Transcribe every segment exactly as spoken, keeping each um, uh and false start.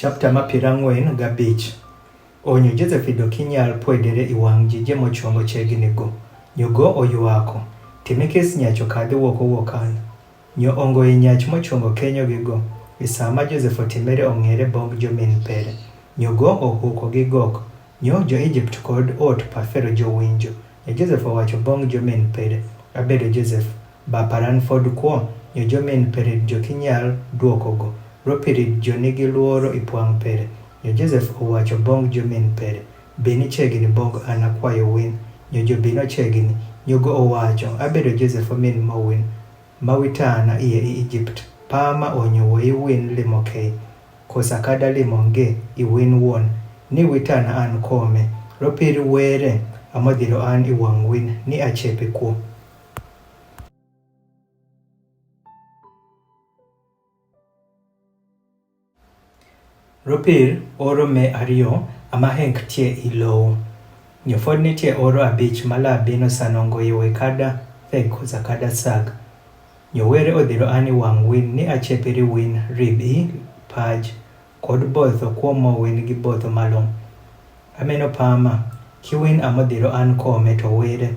Chapter ma piero ang'wen gabich. Onyo Josef ido kinyal pwe dere iwang' ji jemo chongo chegini go. Nyogo oyuako. Timi kis nyacho kadi woko wokan. Nyo ongo inyach mochongo kenyo gigo. Isama Josef otimere ong'ere bong' jomin pere. Nyogo ohuko gigok. Nyo jo Egypt kod ot pa Fero jowinjo. Nyo Josef owacho bong' jomin pere. Abedo Josef. Ba paran fod kuo, nyo jomin pere jo kinyal duoko go. Ropiri jo nigi luoro ipwang' pere. Nyo Josef owacho bong' jomin pere. Bini chegini bong' an akwayo win. Nyo jo bino chegini. Nyogo owacho, abedo Josef omin mo win. Ma witana iye i Egypt. Pa ma onyo wei win limo kei. Kosa kada limo nge i win won. Ni witana an kome. Ropiri were. Amodhiro an iwang' win. Ni achepi kuo. Ropir oro me ario ama heng ktie ilo. Nyo fod nitie oro abich mala bino sanongo iwe kada feg kusa kada sag. Nyo were odhiro ani wang' win ni achepiri win rib i paj kod botho kuomo win gi botho malom. Ameno pama, kiwin amodhiro an kome to were.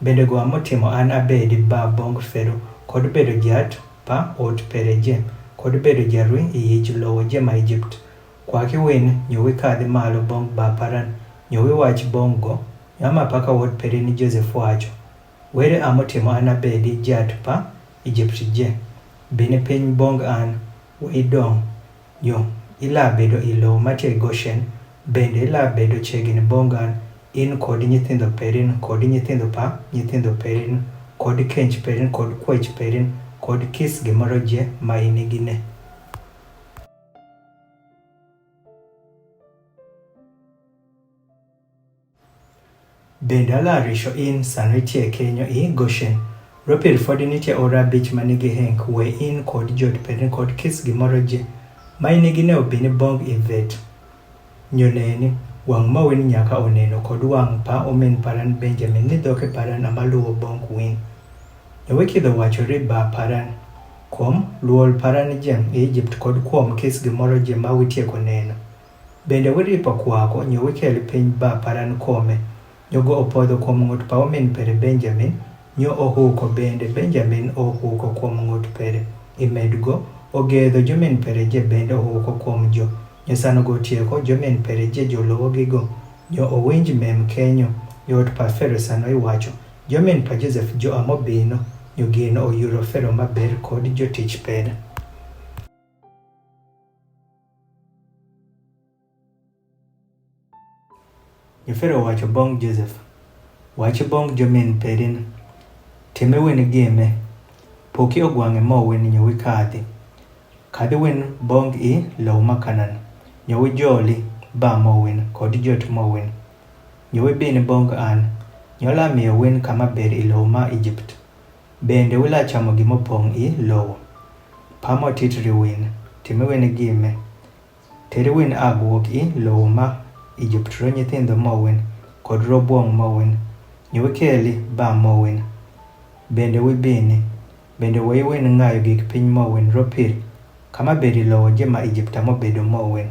Bende go amotimo an abedi ba bong' Fero kod bedo jat pa ot pere je kod bedo jarwi i yij lowo je ma Egypt. Kwa kiwin nyo wi kadhi malo bong' ba paran nyo wi wach bong' go nyo ama paka wot pere ni Josef wacho. Were amotimo an abedi jat pa Egypt je. Bini piny bong' an we idong'. Nyo ila bedo ilo mate Goshen, bende ila bedo chegini bong' an, in kod nyithindo perin, kod nyithindo pa nyithindo perin, kod kench perin, kod kwech perin, kod kis gimoro je ma inigine. Bende ala risho in sano itie kenyo i Goshen. Ropir fodi nitie ora abich manigi heng we in kod jot perin kod kis gimoro je. Ma inigine obini bong' i vet. Nyo neni, wang' mawin nyaka oneno kod wang' pa omin paran Benjamin ni dhoke paran amaluwo bong' win. Nyo wikidho wacho ri ba paran. Kuom luol paran jem i Egypt kod kuom kis gimoro je ma witieko neno. Bende wiripo kwako nyo wikeli piny ba paran kome. Nyogo opodho kuom ng'ut pa omin pere Benjamin, nyo ohuko bende Benjamin ohuko kuom ng'ut pere. Imedgo, ogedho jomin pere je bende ohuko kuom jo. Nyo sanogo otieko jomin pere je jolowo gigo. Nyo owinj mem kenyo, yot pa Fero sano iwacho. Jomin pa Josef jo amobino, nyo gino oyuro Fero maber kod jotich pere. Nyo Fero wacho bong' Josef. Wachi bong' jomin perin. Time win gime. Poki ogwang'e mo win nyo wi kadhi. Kadhi win bong' i lowo ma Kanan. Nyo wi joli ba mo win kod jot mo win. Nyo wi bini bong' an. Nyo la miyo win kama ber i lowo ma Egypt. Bende wi la chamo gimo pong' i lowo. Pamo titri win. Time win gime. Teri win ag wuok i lowo ma Egypt ro nyithindo mo win kod ro bwong' mo win. Nyo wi keli ba mo win. Bende wi bini. Bende wei win ng'ayo gik piny mo win ro pir. Kama bedi lowo je ma Egypt amo bedo mo win.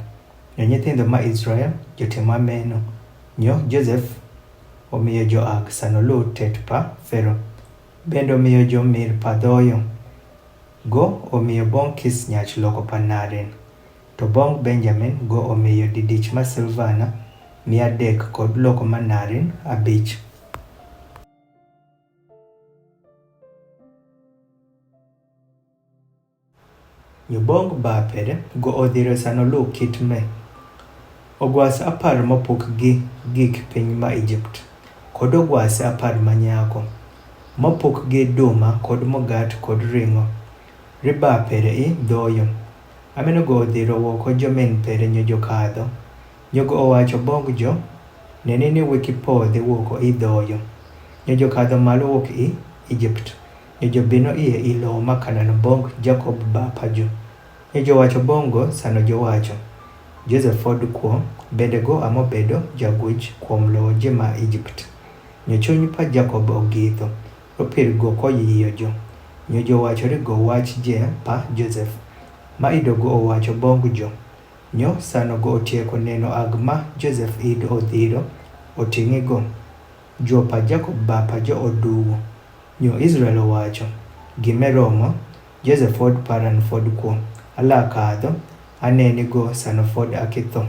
Nyo nyithindo ma Israel jotimo ameno. Nyo Josef omiyo jo ag sano lu tet pa Fero. Bende omiyo jo mir pa dhoyo. Go omiyo bong' kis nyach loko pa narin. To bong' Benjamin go omiyo didich ma silvana mia adek kod loko ma narin abich. Nyo bong' ba pere go odhiro sano lu kit me. Ogwas apar mopuk gi gik piny ma Egypt. Kod ogwas apar ma nyako. Mopuk gi duma kod mogat kod ring'o. Riba pere i dhoyo. Ameno go odhiro woko jomin pere nyo jokadho. Nyogo owacho bong' jo. Neni ni wiki podhi woko i dhoyo. Nyo jokadho malo wok i Egypt. Nyo jobino iye i lowo ma Kanan bong' Jakob ba pa jo. Nyo jowacho bong' go sano jowacho. Josef fod kuo, bende go amo bedo jagwich kuom lowo je ma Egypt. Nyo chuny pa Jakob ogitho, ropir go koyiyo jo. Nyo jowacho ri go wach je pa Josef. Ma ido go owacho bong' jo. Nyo sano go otieko neno agma Josef id odiro, otinghi go. Juopa Jakob bapa jo oduwo. Nyo Israel owacho, gime romo, Josef fod paran fod kuo. Ala kadho, aneni go sano fod akitho.